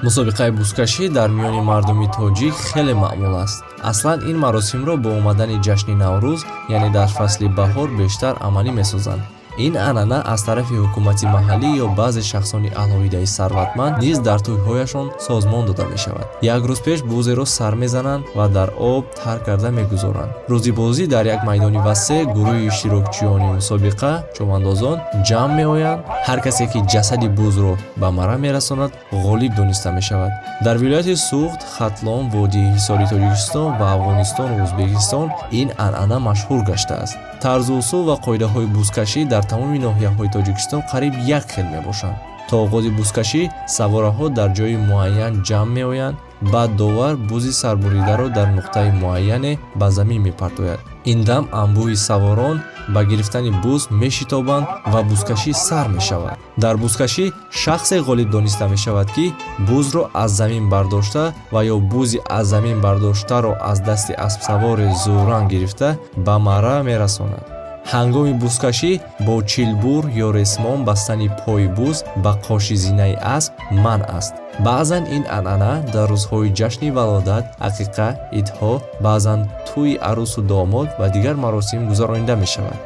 Мусобиқаи бузкашӣ дар миёни мардуми тоҷик хеле маъмул аст. Аслан ин маросимро бо омадани ҷашни Наврӯз, яъне дар фасли баҳор, бештар амалӣ месозанд. Ин анъана аз тарафи ҳукумати маҳаллӣ ё баъзе шахсони алоҳидаи сарватманд низ дар тӯйҳояшон созмон дода мешавад. Як рӯз пеш бузеро сар мезананд ва дар об тар карда мегузоранд. Рӯзи бозӣ дар як майдони васеъ гурӯҳи иштирокчиёни мусобиқа, човандозон, ҷамъ меоянд. Ҳар касе ки ҷасади бузро ба мара мерасонад, ғолиб дониста мешавад. Дар вилояти Суғд, Хатлон, водии Ҳисори Тоҷикистон ва Афғонистону Ӯзбекистон ин анъана машҳур гаштааст. Тарзу усул ва қоидаҳои бузкашӣ дар тамоми ноҳияҳои Тоҷикистон қариб як хел мебошанд. То оғози бузкашӣ савораҳо дар ҷои муайян ҷамъ меоянд. Баъд довар бузи сарбуридаро дар нуқтаи муайяне ба замин мепартояд. Ин дам анбӯҳи саворон ба гирифтани буз мешитобанд ва бузкашӣ сар мешавад. Дар бузкашӣ шахсе ғолиб дониста мешавад, ки бузро аз замин бардошта ва ё бузи аз замин бардоштаро аз дасти аспсаворе зӯран гирифта, ба мара мерасонад. Ҳангоми бузкашӣ бо чилбур ё ресмон бастани пои буз ба қоши зинаи асп манъ аст. Баъзан ин анъана дар рӯзҳои ҷашни валодат, ақиқа, идҳо, баъзан тӯйи арӯсу домод ва дигар маросим гузаронида мешавад.